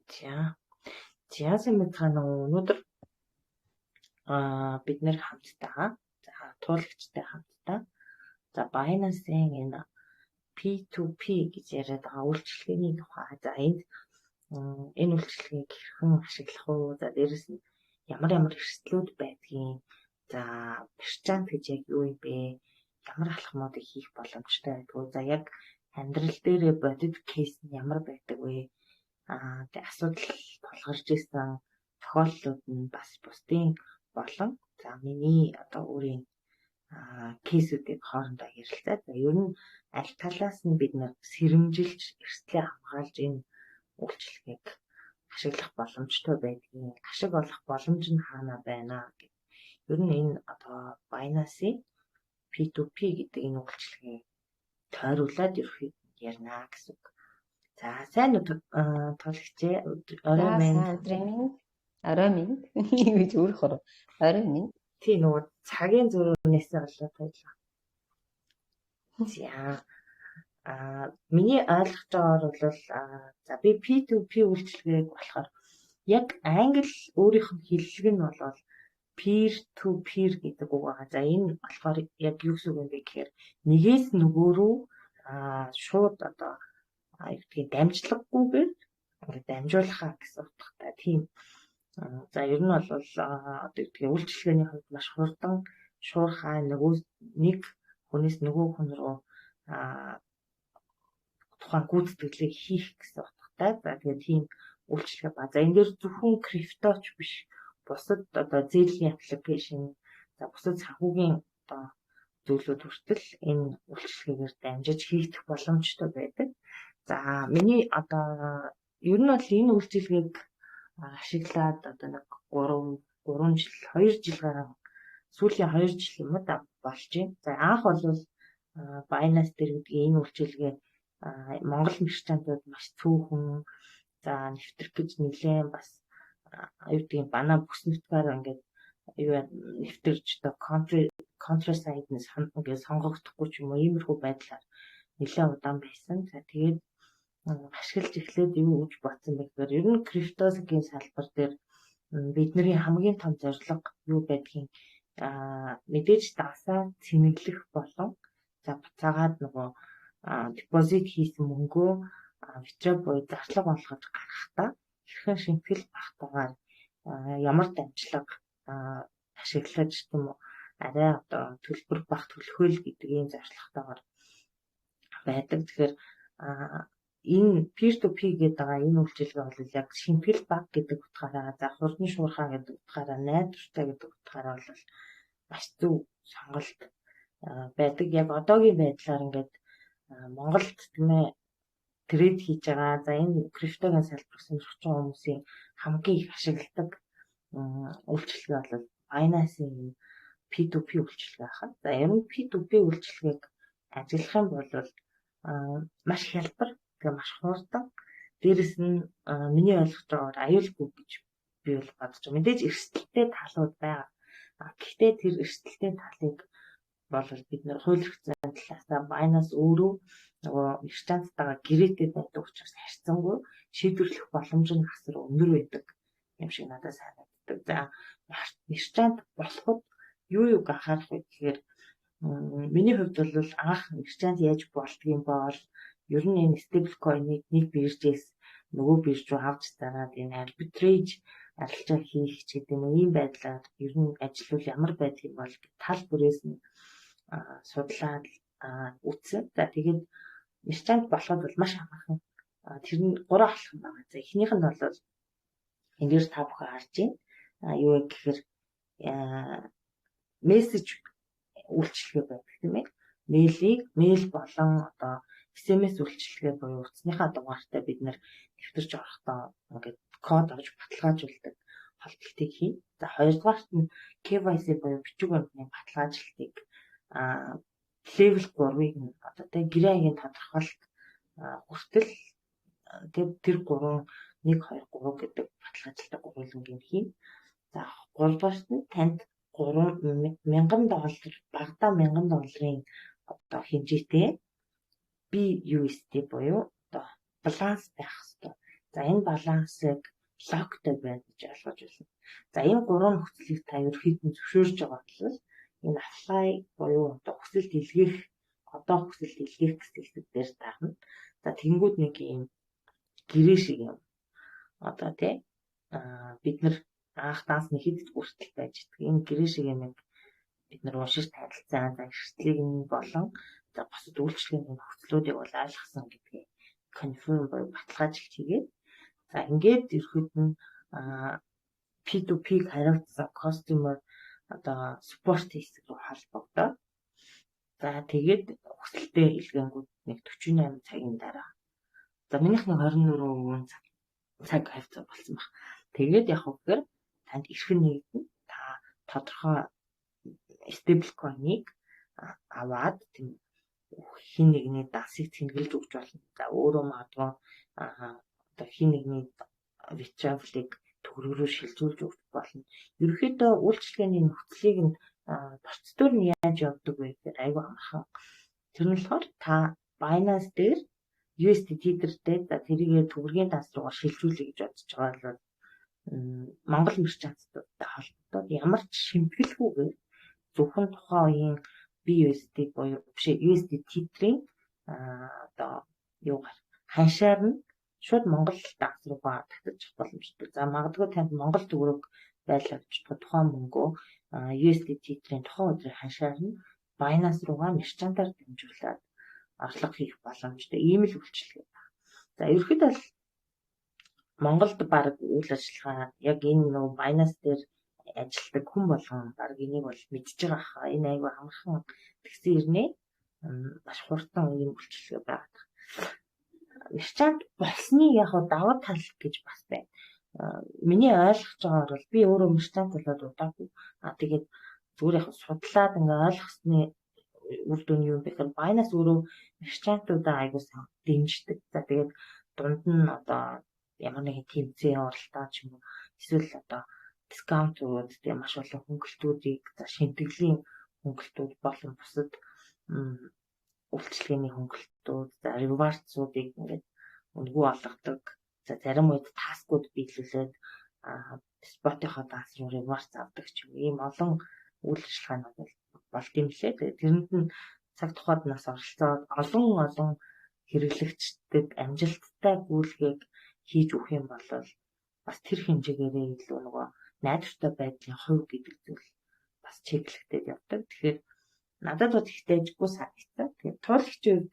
За. За, сайн байцгаана уу? Өнөөдөр бид нэр хамтдаа, за, туулагчтай хамтдаа, за, Binance-ийн энэ P2P гэж яриад байгаа үйлчилгээний тухай, за, энд энэ үйлчилгээг хэрхэн ашиглах уу? За, дээрэс нь ямар ямар эрсдлүүд байдгийг, за, merchant гэж яг юу юм бэ? Ямар алхмуудыг хийх боломжтой байдгүй? За, яг амьдрал дээрээ бодит case нь ямар байдаг вэ? Тэгээ асуудал тулгарч исэн тохиолдлууд нь бас бусдын болон, за, миний одоо өөрийн case үүдийг хоорондоо ярилцаад, за, ер нь аль талаас нь бид нар сэрэмжилж, эрсдлээ хамгаалж энэ үйлчилгээг ашиглах боломжтой байдгийг, ашиг олох боломж нь хаана байна гэх. Ер нь энэ одоо Binance-ийн P2P гэдэг энэ үйлчилгээг тойруулаад ерөнхийдөө ярина гэсэн үг. За, сайн уу, туулагчээ, орой минь. Өдрийн минь. Орой минь гэж өөрөөр орой минь. Тий, нөгөө цагийн зөрүүнээс болоод байлаа. За, миний ойлгож байгаагаар бол, за, би P2P үйлчилгээг болохоор яг англи өөрийнх нь хэллэг нь бол peer to peer гэдэг үг байгаа. За, энэ болохоор яг юу гэсэн үг юм бэ гэхээр нэгээс нөгөө рүү шууд одоо юу гэдгийг дамжлаггүйгээр ингээд дамжуулахаа гэсэн утгатай тийм. За, ер нь бол одоо гэдгийг үйлчилгээний хувьд маш хурдан, шуурхай нөгөө нэг хүнээс нөгөө хүн рүү тухайн гүйцэтгэлийг хийх гэсэн утгатай. За, тэгээд тийм үйлчилгээ ба. За, энэ дээр зөвхөн крипточ биш, бусад одоо зээлийн application, за, бусад санхүүгийн одоо зүйлүүд хүртэл энэ үйлчилгээгээр дамжиж хийгдэх боломжтой байдаг. За, миний одоо ер нь бол энэ үйлчилгээг ашиглаад одоо нэг 3 жил, 2 жил гарan, сүүлийн 2 жил юм уу да болж байна. За, анх бол Binance дээр гэдгийг энэ үйлчилгээ Монгол merchant ууд маш цөөхөн, за, нэвтрэх гэж нэлээд бас юу гэдгийг банаа бүс нутгаар ингээд юу нэвтэрч одоо country side нь ингээд сонгогдохгүй ч юм уу, иймэрхүү байдлаар нэлээд удаан байсан. За, тэгээд ашиглаж эхлээд юу гэж бодсон бэ гэхээр ер нь криптогийн салбар дээр бидний хамгийн том зорилго юу байдгийг мэдээж дансаа цэнэглэх болон, за, буцаагаад нөгөө депозит хийсэн мөнгөө withdraw буюу зарлага болгож гаргахдаа хэрхэн шимтгэл багтаагаар ямар дамжлага ашиглаж тийм үү, арай одоо төлбөр бага төлөхөл гэдэг ийм зорилготойгоор байдаг. Тэгэхээр энэ peer to peer гэдэг байгаа энэ үйлчилгээ бол яг шимтгэл бага гэдэг утгаараа, за, хурдан шуурхай гэдэг утгаараа, найдвартай гэдэг утгаараа бол маш зөв сонголт байдаг. Яг одоогийн байдлаар ингээд Монголд, тийм ээ, trade хийж байгаа. За, энэ криптогийн салбарт сонирхож байгаа хүмүүсийн хамгийн их ашигладаг үйлчилгээ бол Binance-ийн P2P үйлчилгээ байна. За, ер нь P2P үйлчилгээг ажиглах юм бол маш хялбар, тэгээ маш хурдан. Дээрэс нь миний ойлгож байгаагаар аюулгүй гэж би бол бодож байгаа. Мэдээж эрсдэлтэй талууд байгаа. Гэхдээ тэр эрсдэлтэй талыг бол бид нэр хууль эрх зүйн талаасаа Binance өөрөө нөгөө merchant тайгаа гэрээтэй байдаг учраас харьцангуй шийдвэрлэх боломж нь асар өндөр байдаг юм шиг надад санагддаг. За, merchant болоход юу юуг анхаарах вэ гэхээр миний хувьд бол анх merchant яаж болдгийм бол ер нь энэ stable coin-ыг нэг биржээс нөгөө бирж рүү авч зараад энэ arbitrage арилжаа хийх ч гэдэг юм уу, ийм байдлаар ер нь ажиллавал ямар байдаг юм бол тал бүрээс нь судлаад үзсэн. За, тэгээд merchant болоход бол маш амархан. Тэр нь гурван алхам байгаа. За, эхнийх нь бол энэ дээр та бүхэн харж байна. Юу вэ гэхээр мессеж үйлчилгээ байдаг, тийм ээ. Mail ийг, mail болон одоо SMS үйлчилгээ буюу утасныхаа дугаартай бид нэр нэвтэрч орохдоо ингээд код авч баталгаажуулдаг холболтыг хий. За, хоёрдугаарт нь KYC буюу бичиг баримтны баталгаачлалтыг level 3-ыг нь одоо тэг гэрээ хаягийн тодорхойлолт хүртэл тэг тэр 3 1 2 3 гэдэг баталгаачлалтыг гурвалангийн хий. За, гуравдугаарт нь танд 3000 доллар, багадаа 1000 долларын одоо хэмжээтэй BUSD буюу одоо баланс байх хэрэгтэй. За, энэ балансыг lock тай байна гэж ойлгож байна. За, энэ гурван нөхцөлийг та ерөнхийд нь зөвшөөрч байгаа бол энэ apply буюу одоо хүсэлт илгээх, одоо хүсэлт илгээх гэсэн хэсэг дээр дарна. За, тэгэнгүүт нэг юм гэрээ шиг юм. Одоо тий бид нар анх дансны хэд хүртэл байж идэг. Энэ гэрээ шиг юм бид нар уншиж танилцсан. За, эрсдлийг нь болон за бусад үйлчилгээний нөхцлүүдийг бол ойлгосон гэдгийг confirm буюу баталгаажилт хийгээд, за, ингээд ерхэд нь P2P-г хариуцсан customer одоо support хэсэг рүү холбогдоод, за, тэгээд хүсэлтээ илгээнгүүт нэг 48 цагийн дараа, за, минийх нэг 24 цаг хавцаа болсон баг. Тэгээд яг уу гэхээр танд эрх нэгдэнэ. Та тодорхой stable coin-ыг аваад тийм хэн нэгний дансыг цэнгэлж өгч болно. За, өөрөө магадгүй одоо хэн нэгний withdrawal-ыг төгрөг рүү шилжүүлж өгч болно. Ерөнхийдөө үйлчилгээний нөхцөлийг нь, процедур нь яаж явдаг вэ гэхээр айгүй амархан. Тэр нь болохоор та Binance дээр USDT Tether-тэй, за, тэрийг төгрөгийн данс руугаа шилжүүлье гэж бодож байгаа бол Монгол merchant уудтай холбогдоод ямар ч шимтгэлгүйгээр зөвхөн тухайн үеийн BUSD буюу биш, USD Tether-ийн одоо юугаар ханшаар нь шууд Монгол данс руугаа татаж авах боломжтой. За, магадгүй танд Монгол төгрөг байлаа гэж тухайн мөнгөө USD Tether-ийн тухайн өдрийн ханшаар нь Binance руугаа merchant аар дамжуулаад орлого хийх боломжтой. Ийм л үйлчилгээ байна. За, ерөнхийдөө бол Монголд баг үйл ажиллагаа яг энэ нөгөө Binance дээр ажилладаг хүн болгон баг энийг бол мэдж байгаа хаа. Энэ айгүй амархан тэгсэн ирнэ маш хурдан ийм үйлчилгээ байгаа. Merchant болсны яг давуу тал гэж бас байна. Миний ойлгож байгаагаар бол би өөрөө merchant болоод удаагүй. А тэгээд зүгээр яг судлаад ингээ ойлгосны үр дүн юу юм бэ гэхээр Binance өөрөө merchant уудаа айгүй сайн дэмждэг. За, тэгээд дунд нь одоо ямар нэгэн тэмцээн оролдоо ч юм уу, эсвэл одоо discount ууд, тийм маш олон хөнгөлтүүдийг, за, шимтгэлийн хөнгөлтүүд болон бусад үйлчилгээний хөнгөлтүүд, за, rewards уудыг ингээд үнэгүй олгодог. За, зарим үед task ууд биелүүлээд spot ынхоо данс руу rewards авдаг ч юм уу. Ийм олон үйл ажиллагаанууд бол болд юм лээ. Тэгээд тэрэнд нь цаг тухайд нас оролцоод олон олон хэрэглэгчдэд амжилттай гүйлгээг хийж өгөх юм бол бас тэр хэмжээгээрээ илүү нөгөө найдвартай байдлын хувь гэдэг зүйл бас чеклэгдээд явдаг. Тэгэхээр надад бол их дайжгүй санагдсан. Тэгээд туулагчийн хувьд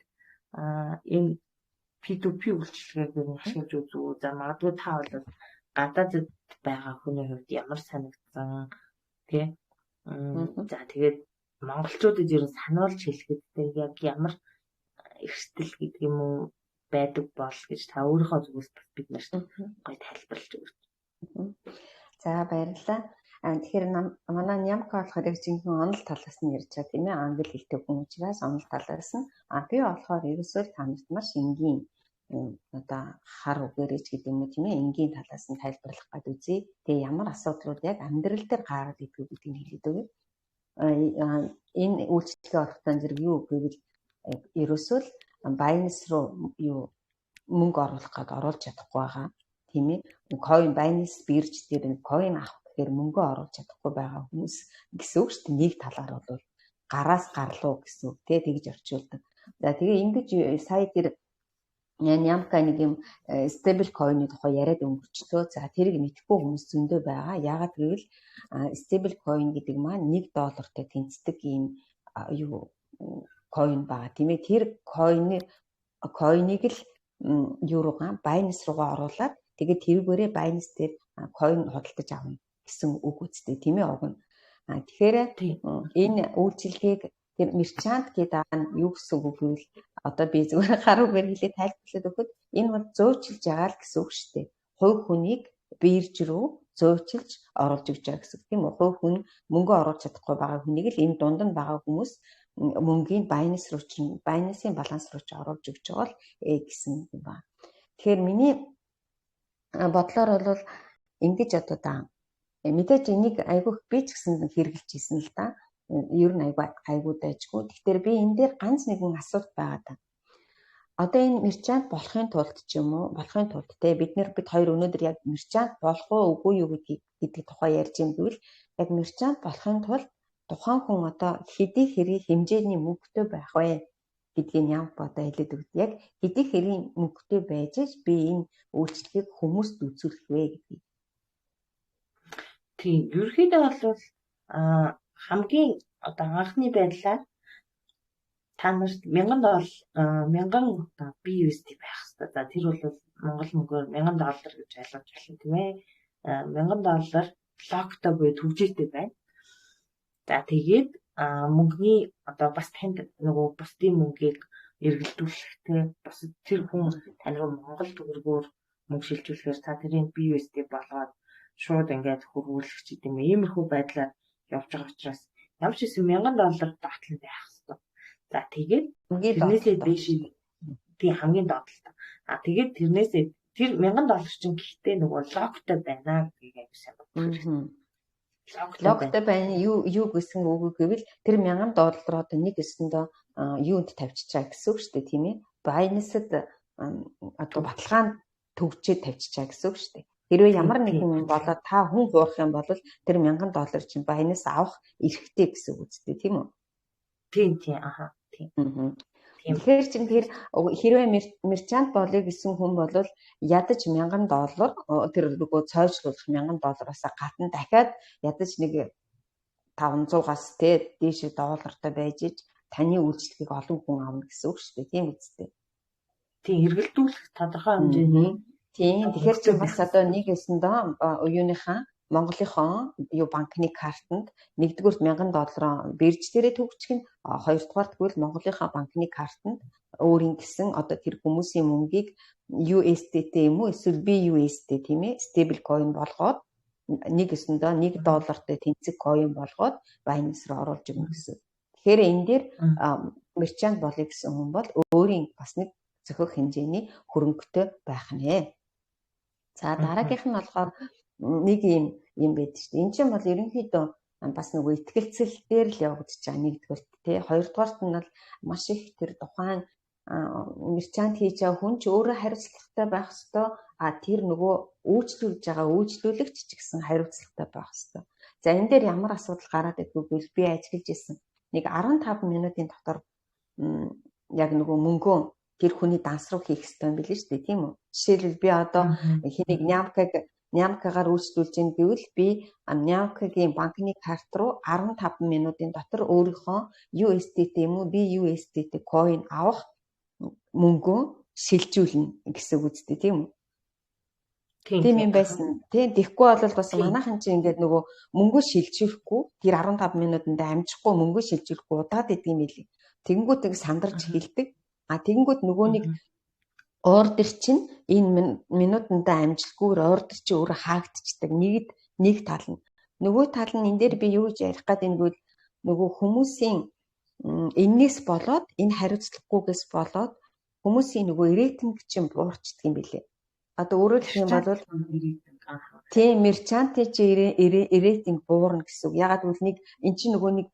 энэ P2P үйлчилгээг ер нь ашиглаж үзүү. За, магадгүй та бол гадаадд байгаа хүний хувьд ямар санагдсан тий? За, тэгээд монголчуудад ер нь сануулж хэлэхэд яг ямар эрсдэл гэдэг юм уу байдаг бол гэж та өөрийнхөө зүгээс бас бид нарт гоё тайлбарлаж өгөөч. За, баярлалаа. Тэгэхээр манай Нямка болохоор яг жинхэнэ онол талаас нь ярьж байгаа, тийм ээ. Англи хэлтэй хүн учраас онол талаас нь. А би болохоор ерөөсөө та нарт маш энгийн одоо хар үгээрээ ч гэдэг юм уу, тийм ээ, энгийн талаас нь тайлбарлах гээд үзье. Тэгээ ямар асуудлууд яг амьдрал дээр гараад идэх гэдгийг хэлээд өгье. Энэ үйлчилгээ олохтой зэрэг юу гэвэл ерөөсөө л Binance руу юу мөнгө оруулах гээд оруулж чадахгүй байгаа. Тийм ээ. Coin Binance бирж дээр coin авах гэхээр мөнгө оруулж чадахгүй байгаа хүмүүс гэсэн үг шүү дээ. Нэг талаар бол гараас гарлуу гэсэн үг тий, тэгж орчуулдаг. За, тэгээ ингэж сая тэр Нямка нэг юм stable coin-ы тухай яриад өнгөрчлөө. За, тэрийг мэдэхгүй хүмүүс зөндөө байгаа. Яагаад гэвэл stable coin гэдэг маань 1 доллартай тэнцдэг ийм юу coin байгаа, тийм ээ. Тэр coin-ыг л юу руугаа, Binance руугаа оруулаад тэгээд тэрүүгээрээ Binance дээр coin худалдаж авна гэсэн үг үстэй, тийм ээ, уг нь. Тэгэхээр энэ үйлчилгээг тэр merchant гэдэг байгаа нь юу гэсэн үг гэвэл одоо би зүгээр хар үгээр хэлээ тайлбарлаад өгөхөд энэ бол зөөчилж байгаа л гэсэн үг шүү дээ. Хувь хүнийг бирж рүү зөөчилж оруулж өгч байгаа гэсэн үг, тийм үү? Хувь хүн мөнгө оруулж чадахгүй байгаа хүнийг л энэ дунд нь байгаа хүмүүс мөнгийг Binance руу чинь, Binance-ийн баланс руу ч оруулж өгч байгаа л гэсэн юм ба. Тэгэхээр миний бодлоор бол ингэж одоо та мэдээж энийг айгүйх би ч гэсэн хэрэглэж исэн л да. Ер нь айгүй айгүй дайжгүй. Тэгэхээр би энэ дээр ганц нэгэн асуулт байгаа даа. Одоо энэ merchant болохын тулд ч юм уу, болохын тулд те бид нар бид хоёр өнөөдөр яг merchant болох уу үгүй юу гэдэг тухай ярьж юм гэвэл яг merchant болохын тулд тухайн хүн одоо хэдий хэрэг хэмжээний мөнгөтэй байх вэ гэдгийг ямар одоо хэлээд өгд. Яг хэдий хэрэг мөнгөтэй байж би энэ үйлчлэгийг хүмүүст үзүүлэх вэ гэдгийг. Тийм, ерөнхийдөө бол хамгийн одоо анхны байдлаар та нарт 1000 доллар 1000 одоо BUSD байх хэрэгтэй. За тэр бол Монгол мөнгөөр 1000 доллар гэж ойлгож байна тийм ээ. 1000 доллар lock той буюу түгжээтэй байна. За тэгээд мөнгөний одоо бас танд нөгөө бусдын мөнгийг эргэлдүүлэхтэй бусад тэр хүн тань руу Монгол төгрөгөөр мөнгө шилжүүлэхээр та тэрийг BUSD болгоод шууд ингээд хөрвүүлэх ч гэдэм юм, иймэрхүү байдлаар явж байгаа учраас ямар ч гэсэн 1000 доллар доотлон байх хэрэгтэй. За тэгээд тэрнээсээ дээш тийм хамгийн доотлолтой. А тэгээд тэрнээсээ тэр 1000 доллар чинь гэхдээ нөгөө lock той байна гэдгийг аягүй сайн бодох хэрэгтэй. Lock той байна юу гэсэн үг гэвэл тэр 1000 доллар одоо нэг өсөндөө юунд тавьчихаа гэсэн үг шүү дээ, тийм ээ. Binance-д одоо баталгаанд төгжээд тавьчихаа гэсэн үг шүү дээ. Хэрвээ ямар нэгэн болоод та хүн хуурах юм бол тэр 1000 доллар чинь Binance авах эрхтэй гэсэн үг үстэй, тийм үү? Тийм тийм аха тийм. Тэгэхээр чин тэр хэрвээ merchant болъё гэсэн хүн бол ядаж 1000 доллар тэр нөгөө цойжлуулах 1000 доллароос гадна дахиад ядаж нэг 500-аас тэ дээш доллартай байж иж таны үйлчлэгийг олон хүн авна гэсэн үг шүү дээ, тийм үстэй. Тийм, эргэлдүүлэх тодорхой хэмжээний. Тийм, тэгэхээр чи бас одоо нэг өсөндөө оюуныхаа Монголынхон юу банкны картанд нэгдүгüүрт 1000 доллараа бирж дээрээ төгсчих нь, хоёрдугаар тэгвэл Монголынхаа банкны картанд өөрийн гэсэн одоо тэр хүмүүсийн мөнгийг USDT юм уу эсвэл BUSD тийм ээ stable coin болгоод нэг өсөндөө 1 доллартай тэнцэг coin болгоод Binance руу оруулж өгнө гэсэн. Тэгэхээр энэ дээр merchant болъё гэсэн хүн бол өөрийн бас нэг зохих хэмжээний хөрөнгөтэй байх нэ. За дараагийнх нь болохоор нэг юм юм байдаг шүү дээ. Энэ чинь бол ерөнхийдөө бас нөгөө итгэлцэл дээр л явагдаж байгаа нэгдүгээрт тий. Хоёрдугаарт нь бол маш их тэр тухайн merchant хийж байгаа хүн ч өөрөө хариуцлагатай байх ёстой. А тэр нөгөө үйлчлүүлж байгаа үйлчлүүлэгч ч гэсэн хариуцлагатай байх ёстой. За энэ дээр ямар асуудал гараад идэггүй гэвэл би ажиглаж ирсэн. Нэг 15 минутын дотор яг нөгөө мөнгөө тэр хүний данс руу хийх ёстой юм билээ шүү дээ, тийм үү? Жишээлбэл би одоо хэнийг Нямкагаар үйлчлүүлж гин гэвэл би Нямкагийн банкны карт руу 15 минутын дотор өөрийнхөө USDT юм уу BUSDT coin авах мөнгөө шилжүүлнэ гэсэн үг үстэй, тийм үү? Тийм юм байсан. Тийм, тэгэхгүй бол бас манайхан чинь ингээд нөгөө мөнгөө шилжүүлэхгүй тэр 15 минутанд амжихгүй мөнгөө шилжүүлэхгүй удаад идэг юм билий. Тэгэнгүүт нэг сандарч хэлдэг. А тэгэнгүүт нөгөө нэг ордер чинь энэ минутандаа амжилтгүйгээр ордер чинь өөрөө хаагдчихдаг. Нэг тал нь. Нөгөө тал нь энэ дээр би юу гэж ярих гээд байна гэвэл нөгөө хүмүүсийн эннээс болоод энэ хариуцлагагүйгээс болоод хүмүүсийн нөгөө рейтинг чинь буурчдаг юм билээ. Одоо өөрөөр хэлэх юм бол тийм merchant ын чи рейтинг буурна гэсэн үг. Ягаад гэвэл нэг эн чинь нөгөө нэг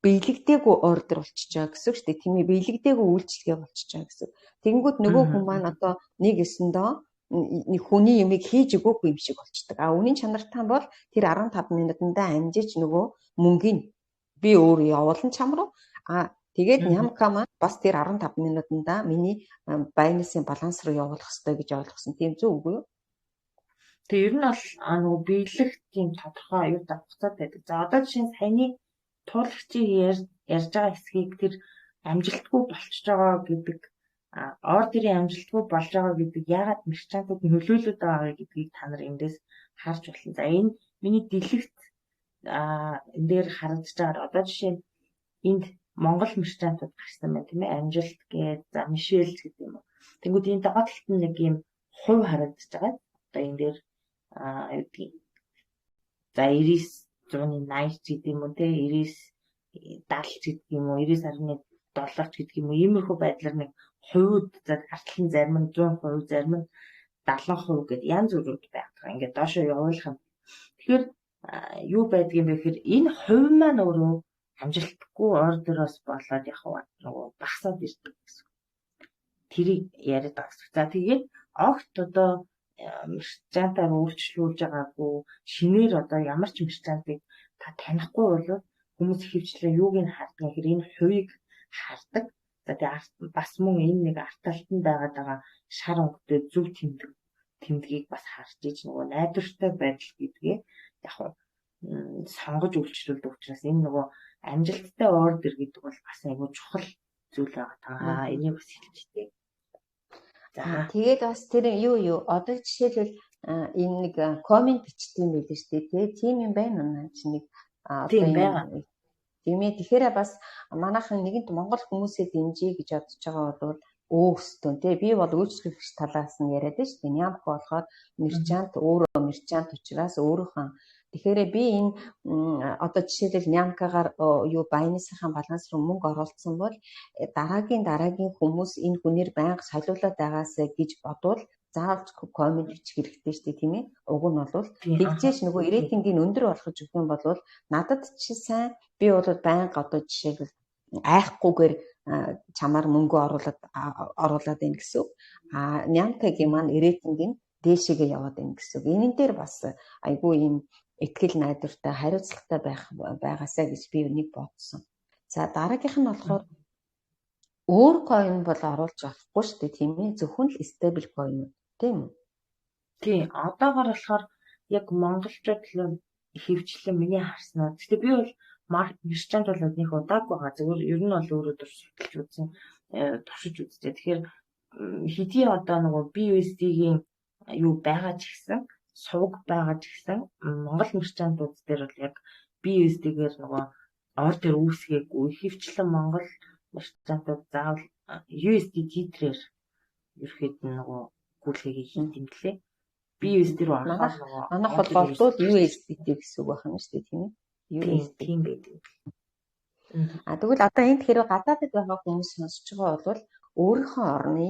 биелэгдээгүй ордер болчихж байгаа гэсэн үг шүү дээ. Тийм ээ, биелэгдээгүй үйлчилгээ болчихж байгаа гэсэн. Тэгэнгүүт нөгөө хүн маань одоо нэг өсөндөө нэг хүний юмыг хийж өгөөгүй юм шиг болчдөг. А үнийн чанартай бол тэр 15 минутандаа амжиж нөгөө мөнгийг би өөрөө явуулна чам руу. А тэгээд Нямка маань бас тэр 15 минутандаа миний Binance-ийн баланс руу явуулах хэрэгтэй гэж ойлгосон. Тийм зөв үгүй юу? Тэгээ ер нь бол нөгөө биелэх тийм тодорхой юу хугацаа байдаг. За одоо жишээ нь саяны туулагчийг ярьж байгаа хэсгийг тэр амжилтгүй болчихж байгаа гэдэг, ордерын амжилтгүй болж байгаа гэдэг яагаад merchant ууд нөлөөлөд байгаа гэдгийг та нар эндээс харж байна. За энэ миний дэлгэц энэ дээр харагдаж байгаа. Одоо жишээ нь энд Монгол merchant ууд гарсан байна, тийм ээ. Амжилт гээд, за Мишель гэдэг юм уу. Тэнгүүд энэ доод талд нь нэг юм хувь харагдаж байгаа. Одоо энэ дээр юу гэдгийг за 99.80 ч гэдэг юм уу те, 99 70 ч гэдэг юм уу, 99.7 ч гэдэг юм уу, иймэрхүү байдлаар нэг хувиуд, за гартлан зарим нь 100%, зарим нь 70% гэд янз бүрүүд байдаг. Ингээд доошоо явуулах юм. Тэгэхээр юу байдаг юм бэ гэхээр энэ хувь маань өөрөө амжилтгүй ордероос болоод яг нөгөө багасаад ирдэг гэсэн. Тэрийг яриад байгаа гэсэн. За тэгээд огт одоо merchant-аар үйлчлүүлж байгаагүй шинээр одоо ямар ч merchant-ыг та танихгүй бол хүмүүс ихэвчлэн юуг нь хардаг гэхээр энэ хувийг хардаг. За тэгээд бас мөн энэ нэг арт талтанд байгаад байгаа шар өнгөтэй зөв тэмдгийг бас харж иж нөгөө найдвартай байдал гэдгээ яг сонгож үйлчлүүлдэг учраас энэ нөгөө амжилттай ордер гэдэг бол бас айгүй чухал зүйл байгаа. Та энийг бас хэлж дээ. За тэгээд бас тэр юу одоо жишээлбэл энэ нэг коммент бичдэг юм байл шүү дээ. Тэгээ тийм юм байна уу чи нэг одоо юм тийм ээ. Тэгэхээр бас манайхан нэгэнт Монгол хүмүүсээ дэмжиж гэж бодож байгаа бол өөрсдөө тий би бол үйлчлэгч талаас нь яриад байна шүү дээ. Нямк болохоор merchant өөрөө merchant учраас өөрийнхөө тэгэхээр би энэ одоо жишээлбэл Нямкагаар юу Binance-ийн баланс руу мөнгө оруулсан бол дараагийн хүмүүс энэ хүнээр байнга солиулаад байгаасай гэж бодвол заавал коммент бичих хэрэгтэй шүү дээ, тийм ээ. Уг нь бол тэгжээш нөгөө рейтингийг өндөр болгож өгөх юм бол надад чи сайн би бол байнга одоо жишээлбэл айхгүйгээр чамаар мөнгө оруулаад байна гэсэн үг. А Нямкагийн маань рейтинг нь дээшээгээ яваад байна гэсэн үг. Энэ дээр бас айгүй юм итгэл найдвартай, хариуцлагатай байх байгаасаа гэж би нэг бодсон. За дараагийнх нь болохоор өөр coin бол оруулж болохгүй шүү дээ, тийм ээ. Зөвхөн л stable coin тийм үү? Тийм. Одоогор болохоор яг монголчууд л ихэвчлэн миний харснаар. Гэтэ би бол merchant бол нэг удаагүй байгаа. Зөвхөн ер нь бол өөрөө судалж үзсэн, туршиж үзтээ. Тэгэхээр хэдий одоо нөгөө BUSD-гийн юу байгаа ч гэсэн, сувг байгаа ч гэсэн Монгол merchant-ууд дээр бол яг BUSD-гээр нөгөө ордер үүсгээгүй. Ихэвчлэн Монгол merchant-ууд заавал USD Tether-ээр ерөөхдөө нөгөө гүйлгээгээ хийн тэмдлээ. BUSD рүү орохоор нөгөө манайх бол голдуул USDT гэсэн үг байна шүү дээ, тийм ээ. USD тийм байдаг. А тэгвэл одоо энд хэрвээ гадаадд байгаа хүмүүс сонсож байгаа бол өөрийнхөө орны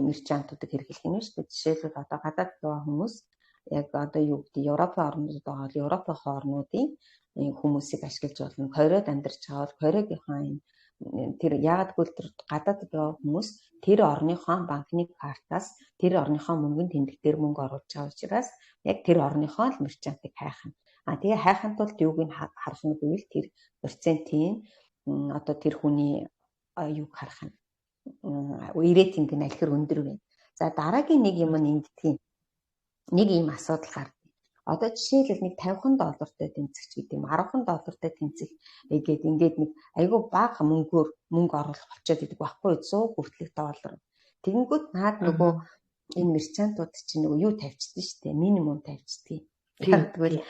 мерчантуудыг хэрэглэх нь шүү дээ. Жишээлбэл одоо гадаадд байгаа хүмүүс яг одоо юу гэдэг Европын орнууд байгаа бол Европын орнуудын хүмүүсийг ашиглаж болно. Корейд амьдарч байгаа бол Корейгийнхаа энэ тэр яагаад гэвэл тэр гадаадд байгаа хүмүүс тэр орныхоо банкны картаас тэр орныхоо мөнгөнд тэмдэг дээр мөнгө оруулж байгаа учраас яг тэр орныхоо л мерчантыг хайх нь. А тэгээ хайхын тулд юуг нь харах нь гэвэл тэр процентын одоо тэр хүний юуг харах нь рейтинг нь аль хэр өндөр вэ. За дараагийн нэг юм нь ингэдгийг нэг ийм асуудал гардаг. Одоо жишээлбэл нэг $50 доллартай тэнцэгч гэдэг юм $10 доллартай тэнцэх гээд ингээд нэг айгүй бага мөнгөөр мөнгө оруулах болчиход идэг байхгүй 100 хүртэлх доллар. Тэгэнгүүт наад нөгөө энэ мерчантууд чинь нөгөө юу тавьчихдээ шүү дээ, минимум тавьчихдээ. Тэгвэл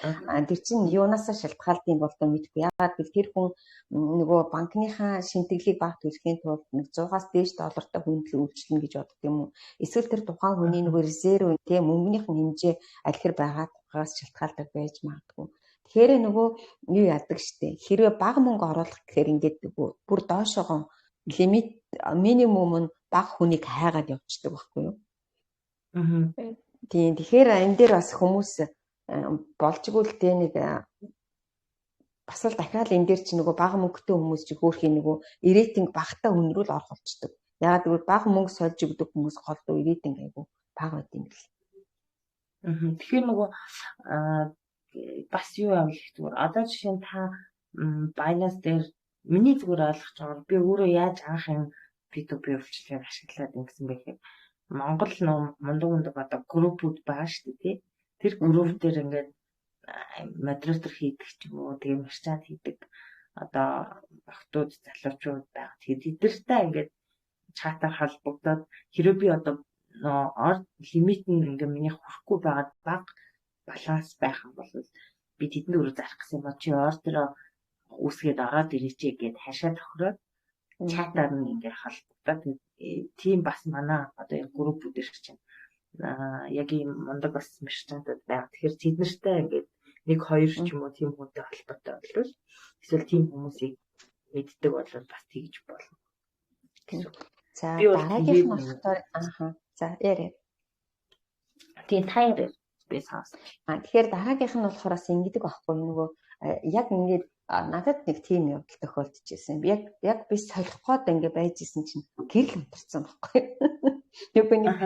тэр чинь юунаасаа шалтгаалдсан болдоо мэдэхгүй. Яагаад гэвэл тэр хүн нөгөө банкныхаа шимтгэлийг баг төлөхийн тулд нэг 100-аас дээш доллартай хүнд л үйлчлэнэ гэж боддог юм уу? Эсвэл тэр тухайн хүний нөгөө резерв тийм мөнгөнийх нь хэмжээ аль хэр байгаагаас шалтгаалдаг байж магадгүй. Тэгэхээр нөгөө юу яадаг штэ. Хэрвээ бага мөнгө оруулах гэхээр ингээд нөгөө бүр доошоогоо лимит минимум нь бага хүнийг хайгаад явчихдаг байхгүй юу? Аа. Тийм. Тэгэхээр энэ дээр бас хүмүүс болжгүй л дээ нэг бас л дахиад энэ дээр чи нөгөө бага мөнгөтэй хүмүүс чи хөөрхийн нөгөө рейтинг багатай хүн рүү л орох болчдөг. Яагаад гэвэл бага мөнгө сольж өгдөг хүмүүс голдуу рейтинг айгу бага байд юм бэл. Тэгэхээр нөгөө бас юу аав их зүгээр. Одоо жишээ нь та Binance дээр миний зүгээр ойлгож байгаагаар би өөрөө яаж анх юм P2P үйлчилгээг ашиглаад ингэсэн бэ гэхээр Монгол нөө мундаг одоо группүүд байгаа шүү дээ тий. Тэр групп дээр ингээд модератор хийдэг ч юм уу, тэгээ мерчант хийдэг одоо охтууд, залуучууд байгаа. Тэгээд тэднэртэй ингээд чатаар холбогдоод хэрвээ би одоо нөө лимит нь ингээд миний хүрэхгүй байгаад бага баланс байх юм бол би тэдэнд өөрөө зарах гэсэн юм ба чи ордероо үүсгээд ороод ирээч гээд хашаа тохироод чатаар нь ингээд холбогдоод тийм бас манай одоо энэ группүүдэр чинь яг ийм мундаг бас мерчантууд байгаа. Тэгэхээр тэд нартай ингээд нэг хоёр ч юм уу тийм хүнтэй холбоотой болвол эсвэл тийм хүмүүсийг мэддэг бол бас тэгж болно гэсэн. За дараагийнх нь болохоор за яриа. Тийм та яриа би сонс. Тэгэхээр дараагийнх нь болохоор бас ингэдэг байхгүй нөгөө яг ингээд надад нэг тийм явдал тохиолдож ирсэн. Яг би солих гээд ингээ байж исэн чинь гэрэл унтарсан байхгүй. Нөгөө нэг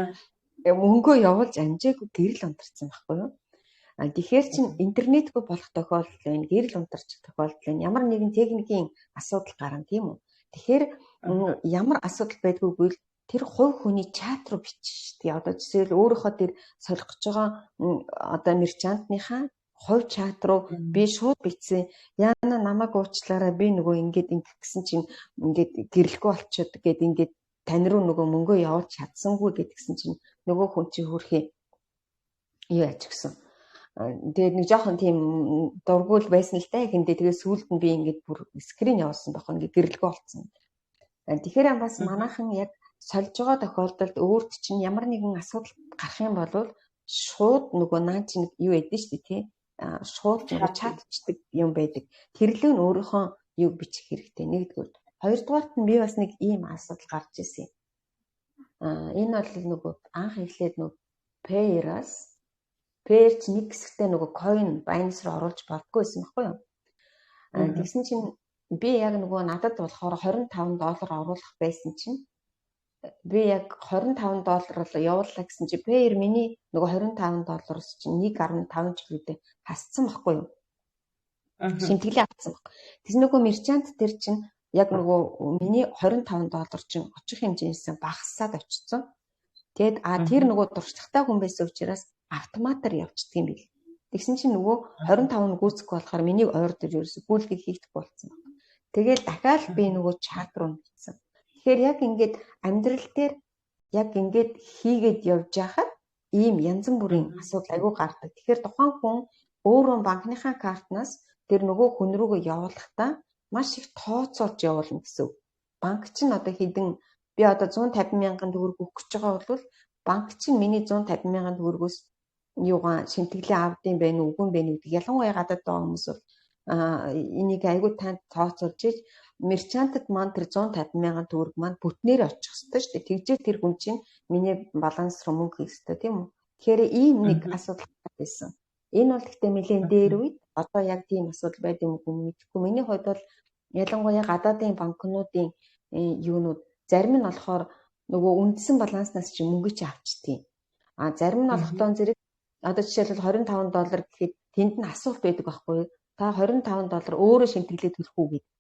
мөнгөө явуулж амжаагүй гэрэл унтарсан байхгүй юу? Тэгэхээр чин интернетгүй болох тохиолдол байна, гэрэл унтарч тохиолдол байна. Ямар нэгэн техникийн асуудал гарна, тийм үү? Тэгэхээр ямар асуудал байдгүй гэвэл тэр хувь хүний чат руу бичиж шүү дээ. Одоо жишээл өөрийнхөө тэр солих гэж байгаа одоо мерчантныхаа хувь чат руу би шууд бичсэн. Яана намайг уучлаарай, би нөгөө ингээд ингэх гэсэн чинь ингээд гэрэлгүй болчиход гээд ингээд тань руу нөгөө мөнгөө явуулж чадсангүй гэдгсэн чинь нөгөө хүн чинь хөрхий юу яач гисэн. Тэгээд нэг жоохон тийм дургуул байсан л та. Эхэндээ тэгээд сүүлд нь би ингээд бүр скрин явуулсан байхгүй, ингээд гэрэлгүй болцсон. Тэгэхээр бас манайхан яг сольж байгаа тохиолдолд өөрт чинь ямар нэгэн асуудал гарах юм бол шууд нөгөө наа чинь юу ядэн шүү дээ, тий? Шууд нөгөө чатчдаг юм байдаг. Тэрлүү нь өөрийнхөө юу бичих хэрэгтэй. Нэгдүгээр. Хоёрдугаарт нь би бас нэг ийм асуудал гарч ирсэн юм. Энэ бол нөгөө анх эхлээд нөгөө Payer-аас Payer ч нэг хэсэгтээ нөгөө coin Binance руу оруулж болдгоо байсан байхгүй юу? Тэгсэн чинь би яг нөгөө надад болохоор 25 доллар оруулах байсан чинь би яг 25 доллар л явууллаа гэсэн чи Payer миний нөгөө 25 доллароос чинь 1.5 жилүүдээ хасцсан байхгүй юу? Шимтгэлээ авсан баг. Тэгсэн нөгөө мерчант тэр чинь яг нөгөө миний 25 доллар чинь очих хэмжээнээс багасаад очсон. Тэгэд тэр нөгөө туршлагатай хүн байсан учраас автоматар явчихдаг юм бил. Тэгсэн чинь нөгөө 25 нь гүйцэхгүй болохоор миний ордер ерөөсө гүйлгээ хийхдэггүй болсон баг. Тэгэл дахиад би нөгөө чат руу бичсэн. Тэгэхээр яг ингээд амьдрал дээр яг ингээд хийгээд явж байхад ийм янз бүрийн асуудал айгүй гардаг. Тэгэхээр тухайн хүн өөрөө банкныхаа картнаас тэр нөгөө хүн рүүгээ явуулахдаа маш их тооцоолж явуулна гэсэн үг. Банк чинь одоо хэдэн би одоо 150 мянган төгрөг өгөх гэж байгаа бол банк чинь миний 150 мянган төгрөгөөс юугаа шимтгэлээ авдсан байх уу үгүй юм бэ гэдэг, ялангуяа гадаад байгаа хүмүүс бол энийг айгүй танд тооцоолж иж мерчантад маань тэр 150 мянган төгрөг маань бүтнээр очих ёстой шүү дээ. Тэгжээ тэр хүн чинь миний баланс руу мөнгө хийх ёстой, тийм үү? Тэгэхээр ийм нэг асуудал байсан. Энэ бол гэхдээ нэлээд дээр үед, одоо яг тийм асуудал байд юм уу мэдэхгүй. Миний хувьд бол ялангуяа гадаадын банкнуудын юунууд зарим нь болохоор нөгөө үндсэн баланснаас чи мөнгө чи авчдیں۔ А зарим нь болохдоо зэрэг одоо жишээлбэл 25 доллар гэхэд тэнд нь асуулт байдаг байхгүй юу? Та 25 доллар өөрөө шимтгэлээ төлөх үү гэдэг.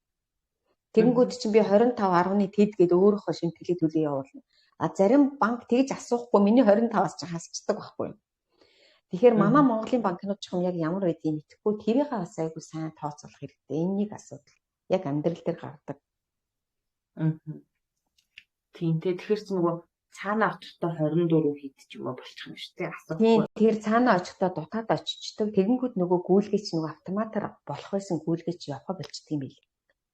Тэгэнгүүт чинь би 25.1 тэд гээд өөрөөхөө шимтгэлээ төлөө явуулна. А зарим банк тэгж асуухгүй миний 25-аас чи хасчдаг байхгүй юу? Тэгэхээр манай Монголын банкнууд ч юм яг ямар байдгийг мэдэхгүй, тэрийг бас айгүй сайн тооцоолох хэрэгтэй. Энэ нэг асуудал. Яг амьдрал дээр гардаг. Тийм тий. Тэгэхээр чи нөгөө цаана очихдоо 24 хэд ч юм уу болчих юм шүү дээ. Асуудалгүй. Тийм, тэр цаана очихдоо дутаад очичдөг. Тэгэнгүүт нөгөө гүйлгээч нөгөө автоматар болох байсан гүйлгээч явах болчдөг юм бил.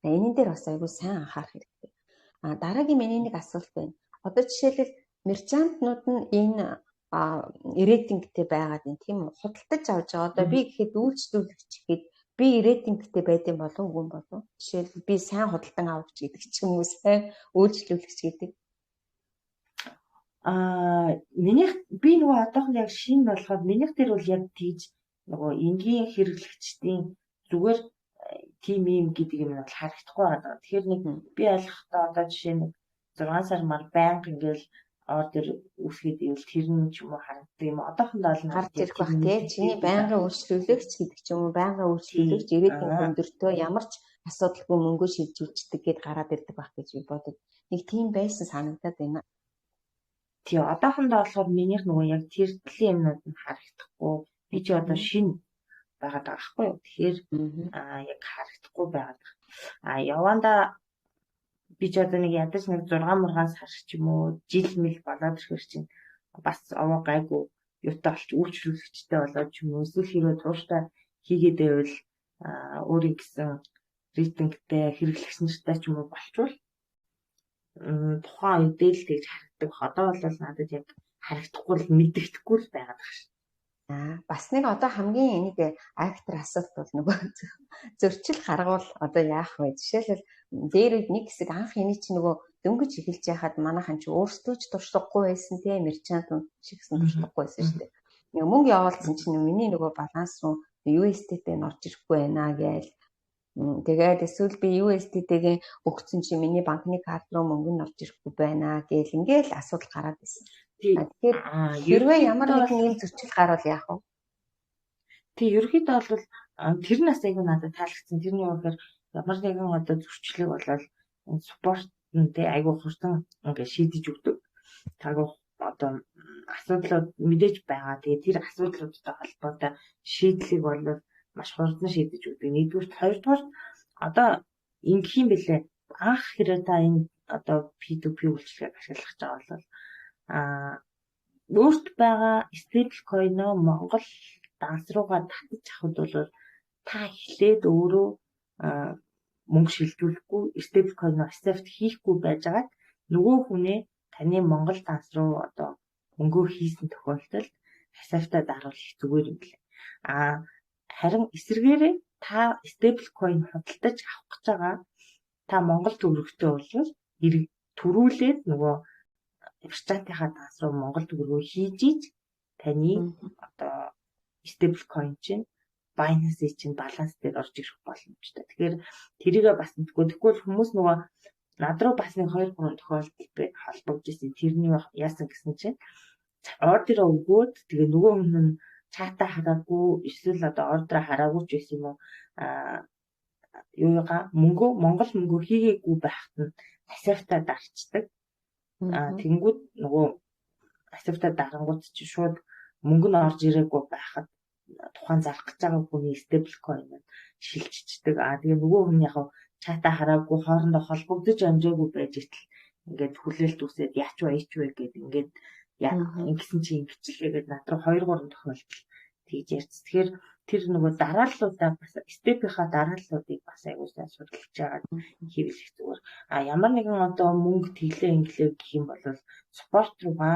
Энэ дээр бас айгүй сайн анхаарах хэрэгтэй. А дараагийн миний нэг асуулт байна. Одоо жишээлбэл мерчантнууд нь энэ рейтингтэй байгаад байна, тийм үү? Худалдаж авч байгаа. Одоо би гэхэд үйлчлүүлэгч гэхэд би рейтингтэй байд юм болов уу, үгүй юм болов? Жишээлбэл би сайн худалдан авагч гэдэг ч юм уу, сайн үйлчлүүлэгч гэдэг. Минийх би нөгөө одоохонд яг шинэ болохоор минийх дээр бол яг тийж нөгөө энгийн хэрэглэгчдийн зүгээр тийм юм гэдэг юм бол харагдахгүй байгаа. Тэгэхээр нэг би ойлгохдоо одоо жишээ нь 6 сар мар байнга ингээл ордер үүсгээд ивэл тэр нь ч юм уу харагддаг юм. Одоохондоо л гарч ирэх бах тий. Чиний байнгын үйлчлүүлэгч гэдэг ч юм уу, байнгын үйлчлүүлэгч ирээдүйн өндөртөө ямар ч асуудалгүй мөнгө шилжүүлждэг гэд гараад ирдэг байх гэж би бодод. Нэг тийм байсан санагдаад байна. Тий, одоохондоо болохоор минийх нөгөө яг тэр төрлийн юмнууд нь харагдахгүй. Би чи одоо шинэ байгаад байгаа байхгүй юу? Тэгэхээр яг харагдахгүй байгаад байгаа. А явандаа би ч одоо нэг ядаж нэг 6 мургаан сар ч юм уу жил мэл болоод ирэхэр чинь бас овоо гайгүй юутай болч үйлчлүүлэгчтэй болоод ч юм уу, эсвэл хэрвээ тууштай хийгээд байвал өөрийн гэсэн рейтингтэй хэрэглэгч нартай ч юм уу болчвол тухайн үедээ л тэгж харагддаг. Одоо бол надад яг харагдахгүй л мэдэгдэхгүй л байгаад байгаа шин. Бас нэг одоо хамгийн нэг актер асуулт бол нөгөө зөрчил гаргавал одоо яах вэ? Жишээлбэл дээр үед нэг хэсэг анх эний чи нөгөө дөнгөж эхэлж яхад манайхан чи өөрсдөө ч туршлагагүй байсан те, мерчант шиг гэсэн туршлагагүй байсан шүү дээ. Нэг мөнгө явуулсан чинь миний нөгөө баланс руу USDT нь орж ирэхгүй байна гээл Тэгээд эсвэл би USDT-гээ өгсөн чи миний банкны карт руу мөнгө нь орж ирэхгүй байна гээл ингээл асуудал гараад байсан. Тэгэхээр хэрвээ ямар нэгэн ийм зөрчил гарвал яах вэ? Тий, ерөнхийдөө бол тэр нас айгүй надад таалагдсан. Тэрний юу гэхээр ямар нэгэн одоо зөрчлийг болол support нь тий айгүй хурдан ингээд шийдэж өгдөг. Айгүй одоо асуудлууд мэдээж байгаа. Тэгээ тэр асуудлуудтай холбоотой шийдлийг бол маш хурдан шийдэж өгдөг. Нэгдүгürt, хоёрдугаарт одоо ингэх юм бэлээ. Анх хэрэг та энэ одоо P2P үйлчилгээг ашиглах гэж байгаа бол өөрт байгаа stable coin-оо Монгол данс руугаа татаж авахд бол та эхлээд өөрөө мөнгө шилжүүлэхгүй, stable coin-оо accept хийхгүй байжгаад нөгөө хүнээ таны Монгол данс руу одоо мөнгөө хийсэн тохиолдолд accept-а даруул их зүгээр юм лээ. Харин эсрэгээрээ та stable coin худалдаж авах гэж байгаа та Монгол төгрөгтэй бол түрүүлээд нөгөө merchant-ийнхаа данс руу Монгол төгрөгөө хийж иж таны одоо stable coin чинь Binance чинь баланс дээр орж ирэх боломжтой. Тэгэхээр тэрийгээ бас мэдгүй. Тэгэхгүй бол хүмүүс нөгөө над руу бас нэг 2 3 тохиолдол би холбогдож ирсэн. Тэрний яасан гэсэн чинь order оо өгөөд тэгээ нөгөө хүн нь chat аа хараагүй эсвэл одоо order оо хараагүй ч байсан юм уу, юугаа мөнгөө Монгол мөнгөө хийгээгүй байхад нь accept-аа дарчдаг. Тэнгүүд нөгөө accept-аа дарангууд чи шууд мөнгө нь орж ирээгүй байхад тухайн зарах гэж байгаа хүний stable coin нь шилжчихдэг. Тэгээ нөгөө хүн яг chat аа хараагүй, хоорондоо холбогдож амжаагүй байж итэл ингээд хүлээлт үүсээд яач вэ, ич вэ гэд ингээд ингэсэн чи ингэчлээ гэд над руу 2 3 тохиолдол тэгж ярьц. Тэгэхээр тэр нөгөө дарааллуудаа бас step-ийнхаа дарааллуудыг бас аягүй сайн судалж байгаад хийвэл их зүгээр. Ямар нэгэн одоо мөнгө тэглээ инглээ гэх юм бол support руугаа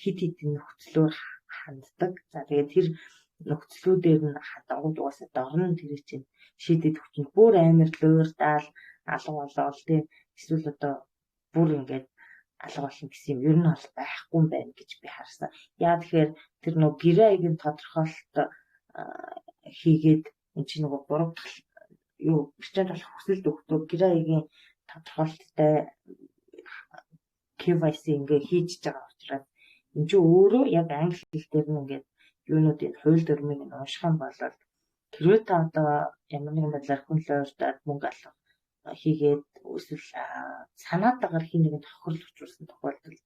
хэд хэдэн нөхцлөөр ханддаг. За, тэгээд тэр нөхцлүүдээр нь хандангууд угаасаа дорно тэр чинь шийдэд өгчин. Бүр амар луурдаал алга болоод тий эсвэл одоо бүр ингээд алга болно гэсэн юм ер нь бол байхгүй юм байна гэж би харсан. Яа тэгэхээр тэр нөгөө гэрээ аягийн тодорхойлолт хийгээд эн чинь нөгөө гурав дахь юу merchant болох хүсэлт өгтөө гэрээ аягийн тодорхойлолттой KYC ингээ хийж байгаа учраас энэ чинь өөрөө яг англи хэл дээр нь ингээд юунуудын хууль дүрмийг нь унших юм бол хэрвээ та одоо ямар нэгэн байдлаар хүн луурдаад мөнгө алга хийгээд эсвэл санаатаагаар хин нэгэн тохирол учруулсан тохиолдолд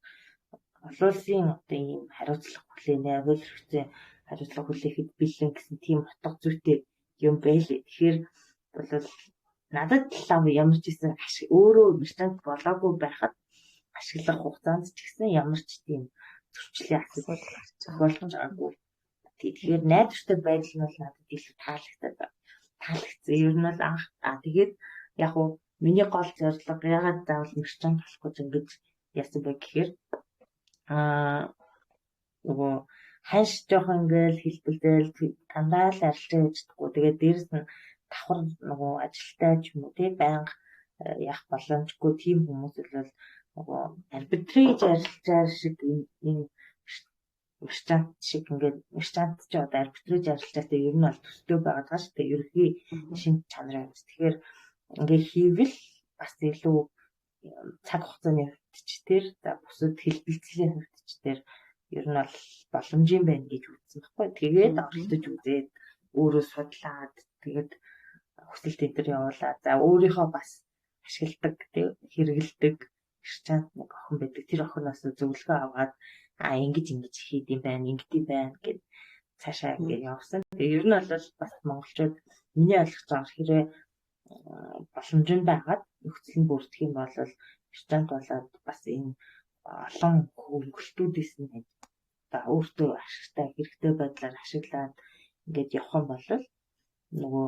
олон улсын одоо ийм хариуцлага хүлээнэ, хууль эрх зүйн хариуцлага хүлээхэд бэлэн гэсэн тийм утга зүйтэй юм байлээ. Тэгэхээр бол надад лав ямар ч гэсэн өөрөө merchant болоогүй байхад ашиглах хугацаанд ч гэсэн ямар ч тийм зөрчлийн асуудал тохиолдож байгаагүй. Тэгэхээр найдвартай байдал нь бол надад илүү таалагдаад таалагдсан. Ер нь бол анх тэгээд яг уу миний гол зорилго ягаад заавал merchant болох гэж ингэж яасан бэ гэхээр нөгөө ханш жоохон ингээл хэлбэлзэл дандаа л арилжаа хийж чадахгүй. Тэгээд дээрэс нь давхар нөгөө ажилтай ч юм уу тий байнга яах боломжгүй тийм хүмүүс бол нөгөө arbitrage арилжаа шиг энэ merchant шиг ингээд merchant ч одоо arbitrage арилжаатай ер нь бол төстэй байгаад байгаа шүү дээ. Ерөнхий шинж чанарын. Тэгэхээр ингээд хийвэл бас илүү цаг хугацааны хувьд ч тэр за бусад хэлбэлзлийн хувьд ч тэр ер нь бол боломжийн байна гэж үзсэн байхгүй. Тэгээд оролдож үзээд өөрөө судлаад тэгээд хүсэлт энэ төр явуулаад за өөрийнхөө бас ашигладаг тий хэрэгэлдэг merchant нэг охин байдаг. Тэр охиноос зөвлөгөө аваад ингэж ингэж хийд юм байна, ингэдэм байна гэд цаашаа ингэ явсан. Тэгээ ер нь бол бас монголчууд миний ойлгож байгаа хэрэг боломж нь байгаад нөхцөл нь бүрдэх юм бол merchant болоод бас энэ олон хөнгөлтүүдээс нь одоо өөртөө ашигтай хэрэгтэй байдлаар ашиглаад ингээд явах юм бол нөгөө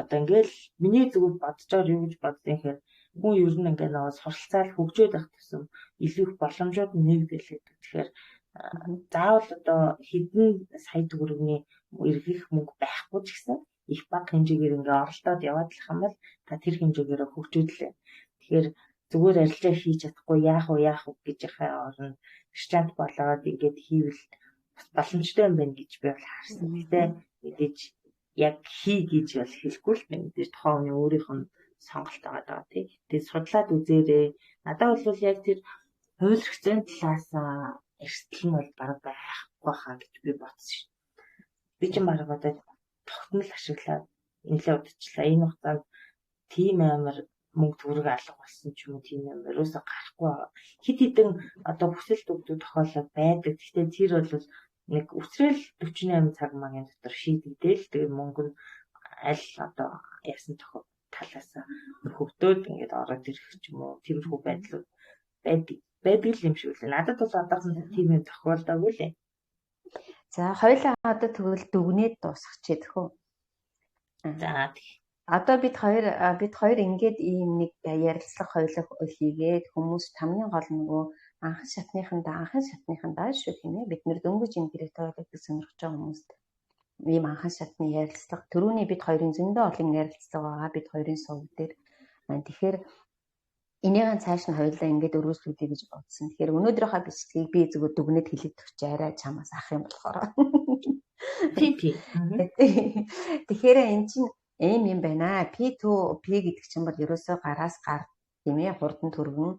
одоо ингээл миний зүгээр бодож байгаа юу гэж бодсон юм хэрэг хүн ер нь ингээд нөгөө суралцаал хөгжөөд байх тусам илүү их боломжууд нэгдэл байдаг. Тэгэхээр заавал одоо хэдэн сая төгрөгийн эргэх мөнгө байхгүй ч гэсэн их бага хэмжээгээр ингээ оролдоод яваад л юм бол та тэр хэмжээгээр хөгжөөд лээ. Тэгэхээр зүгээр арилжаа хийж чадахгүй яах вэ яах вэ гэж яхаа оронд merchant болоод ингээд хийвэл бас боломжтой юм байна гэж би бол харсан. Гэтэ мэдээж Яг хий гэж бол хэлэхгүй л байна. Тэр тухайн хүний өөрийнх нь сонголт байгаа даа тий. Тэгээд судлаад үзээрэй. Надад бол яг тэр хууль эрх зүйн талаас эрсдэл нь бол бараг байхгүй хаа гэж би бодсон шин. Би ч бараг одоо тогтмол ашиглаад нэлээд удажлаа. Энэ хугацаанд тийм амар мөнгө төгрөг алга болсон ч юм уу, тийм юм ерөөсөө гарахгүй байгаа. Хэд хэдэн одоо хүсэлт өгдөг тохиолдол байдаг. Гэхдээ тэр бол нэг үсрээл 48 цаг магийн дотор шийдэгдээл, тэгээд мөнгө нь аль одоо яасан тохиол талаас нөхөгдөөд ингээд ороод ирэх ч юм уу, тиймэрхүү байдлууд байдаг юм шиг үлээ. Надад бол одоохондоо тийм юм тохиолдоогүй лээ. За, хоёулаа одоо тэгвэл дүгнээд дуусгачих гэх үү? За тэг. Одоо бид хоёр ингээд ийм нэг ярилцлага хоёулаа хийгээд хүмүүс хамгийн гол нөгөө анхан шатныхандаа шүү, тийм ээ, бид нэр дөнгөж энэ криптовалютыг сонирхож байгаа хүмүүст ийм анхан шатны ярилцлага, түрүүний бид хоёрын зөндөө олон ярилцлага байгаа бид хоёрын сувг дээр. Тэгэхээр энийгээ цааш нь хоёулаа ингээд өргөжлүүлье гэж бодсон. Тэгэхээр өнөөдрийнхөө бичлэгийг би зүгээр дүгнээд хэлээд өгч арай чамаас ах юм болохоор. Тийм. Тэгэхээр эн чинь ийм юм байна. P2P гэдэг чинь бол ерөөсөө гараас гар, тийм ээ, хурдан түргэн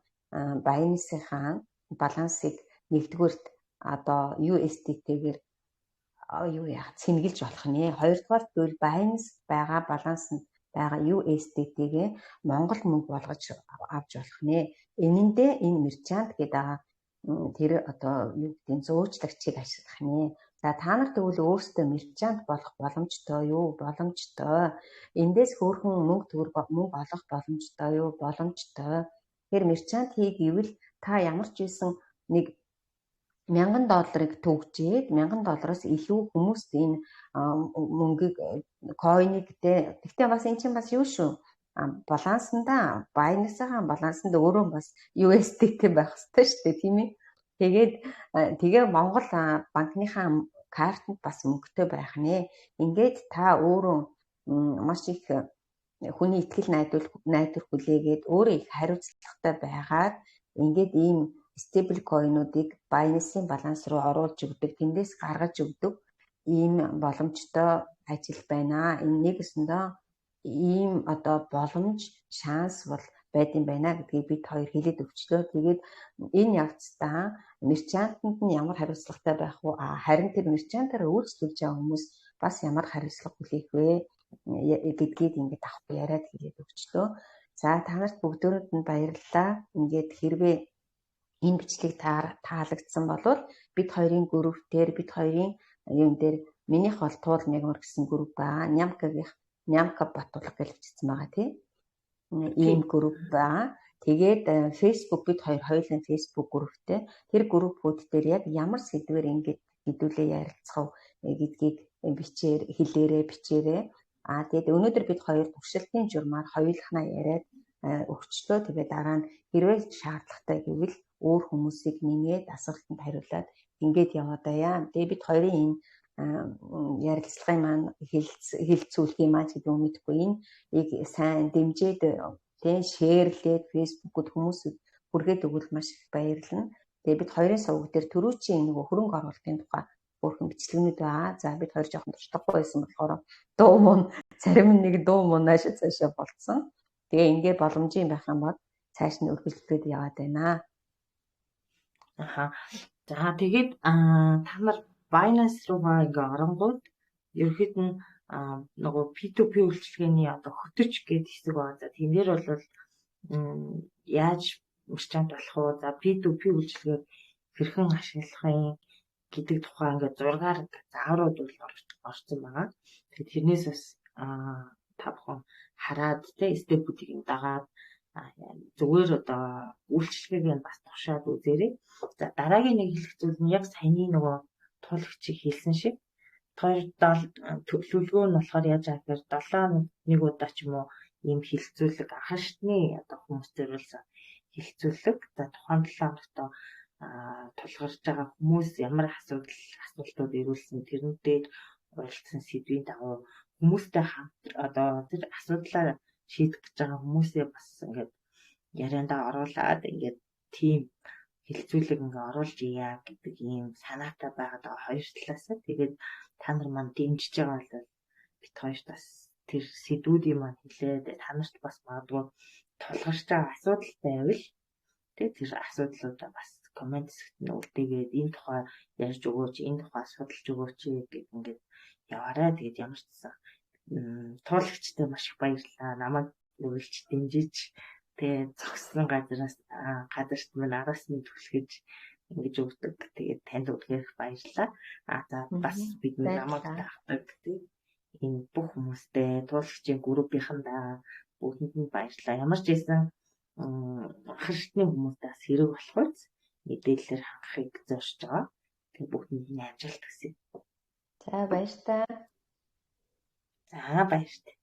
Binance-ийн балансыг нэгдүгээрт одоо USDT-гээр юу яах цэнгэлж болох нэ. Хоёрдугаар гэвэл Binance байгаа балансанд байгаа USDT-гээ Монгол мөнгө болгож авч болох нэ. Энэндээ энэ merchant гэдэг байгаа тэр одоо юу гэдэг нь зуучлагчийг ашиглах нэ. За, та нар тэгвэл өөрсдөө merchant болох боломжтой юу? Боломжтой. Эндээс хөөрхөн мөнгө төгрөг мөнгө олох боломжтой юу? Боломжтой. Тэгэхээр merchant хий гэвэл та ямар ч байсан нэг 1000 долларыг төгжээд 1000 доллароос илүү хүмүүст энэ мөнгийг, coin ыг те. Гэхдээ бас эн чинь бас юу шүү, балансандаа, Binance-ийн балансанд өөрөө бас USDT байх хэрэгтэй шүү дээ, тийм ээ. Тэгээд тэгээ Монгол банкныхаа картанд бас мөнгөтэй байх нэ. Ингээд та өөрөө маш их хүний итгэл найдвар хүлээгээд, өөрөө их хариуцлагатай байгаад ингээд ийм stable coin уудыг Binance-ийн баланс руу оруулж өгдөг, тэндээс гаргаж өгдөг ийм боломжтой ажил байна. Энэ нэг өсөндөө ийм одоо боломж, шанс бол байд юм байна гэдгийг бид хоёр хэлээд өгчлөө. Тэгээд энэ явцдаа merchant анд нь ямар хариуцлагатай байх вэ? Харин тэр merchant аар үйлчлүүлж байгаа хүмүүс бас ямар хариуцлага хүлээх вэ гэдгийг ингээд авах яриад хэлээд өгчлөө. За, та нарт бүгдөөрэнд нь баярлалаа. Ингээд хэрвээ энэ бичлэг таалагдсан бол бид хоёрын групп дээр, бид хоёрын юун дээр, минийх бол Туул Мягмар гэсэн групп байгаа. Нямкагийнх Нямка Батулга гэж бичсэн байгаа, тий. Ийм групп байгаа. Тэгээд Facebook, бид хоёр хоёулын Facebook групптэй. Тэр группүүд дээр яг ямар сэдвээр ингэж хэдүүлээ ярилцах вэ гэдгийг бичээр хэлээрээ, бичээрэй. Аа, тэгээд өнөөдөр бид хоёр туршилтын журмаар хоёулахнаа яриад өгчлөө. Тэгээд дараа нь хэрвээ шаардлагатай гэвэл өөр хүмүүсийг нэмээд асуултанд хариулаад ингээд яваад байя. Тэгээд бид хоёрын энэ ярилцлагын маань хэлцүүлэх юм аа гэдэг юм мэдэхгүй, энэ ийг сайн дэмжиж тийм share лээд Facebook-д хүмүүсд хүргээд өгвөл маш их баярлана. Тэгээ бид хоёрын суваг дээр түрүүчийн нөгөө хөрөнгө оруулалтын тухай өөрхөн бичлэгнүүд байгаа. За, бид хоёр жоохон туршлагагүй байсан болохоор дуу мун зарим нэг дуу муу нааш цаашаа болцсон. Тэгээ ингээ боломжийн байх юм бол цааш нь өргөжлөлтөд яваад байна. Аха. За, тэгээд та нар Binance руугаа ингээ оронгууд ерөнхийд нь нөгөө P2P үйлчилгээний одоо хөтөч гэдэг хэсэг байгаа. За, тийм дээр бол яаж merchant болох уу? За, P2P үйлчилгээг хэрхэн ашиглах юм гэдэг тухай ингээд зургаар зааврууд бол орсон байгаа. Тэгээд тэрнээс бас та бүхэн хараад те step үүдийг нь дагаад зүгээр одоо үйлчилгээг нь бас туршаад үзээрэй. За, дараагийн нэг хэлэх зүйл нь яг саяны нөгөө туулагчийг хэлсэн шиг хоёр төлөвлөгөө нь болохоор яаж байгаа гэхээр 7 нэг удаа ч юм уу ийм хэлэлцүүлэг, анхан шатны одоо хүмүүст зориулсан хэлэлцүүлэг. За, тухайн 7 хоногт тулгарч байгаа хүмүүс ямар асуудал, асуултууд ирүүлсэн, тэрэн дээр уралдсан сэдвийн дагуу хүмүүстэй хамт одоо тэр асуудлаа шийдэх гэж байгаа хүмүүсээ бас ингээд яриандаа оруулаад ингээд тийм хэлэлцүүлэг ингээ оруулж ия гэдэг ийм санаатай байгаад байгаа хоёр талаасаа. Тэгээд та нар маань дэмжиж байгаа бол Бид хоёрт бас тэр сэдвүүдийн маань хэлээ. Та нарт бас магадгүй тулгарч байгаа асуудал байвал тэр асуудлуудаа бас коммент хэсэгт нь үлдээгээд энэ тухай ярьж өгөөч, энэ тухай судалж өгөөч гэд ингээд яваарай. Тэгээд ямар ч гэсэн туулагчтай маш их баярлалаа. Намайг үргэлж дэмжиж тэгээд зогссон газараас газарт минь араас нь түлхэж ингэж өгдөг. Тэгээд танд үнэхээр их баярлалаа. А за бас бидний намайг дагдаг тий энэ бүх хүмүүстээ туулагчийн группийнхандаа бүгдэнд нь баярлалаа. Ямар ч байсан анхан шатны хүмүүстээ бас хэрэг болох үз мэдээлэлээр хангахыг зорьж байгаа. Тэгээд бүгдэнд нь амжилт хүсье. За баяртай. За баяртай.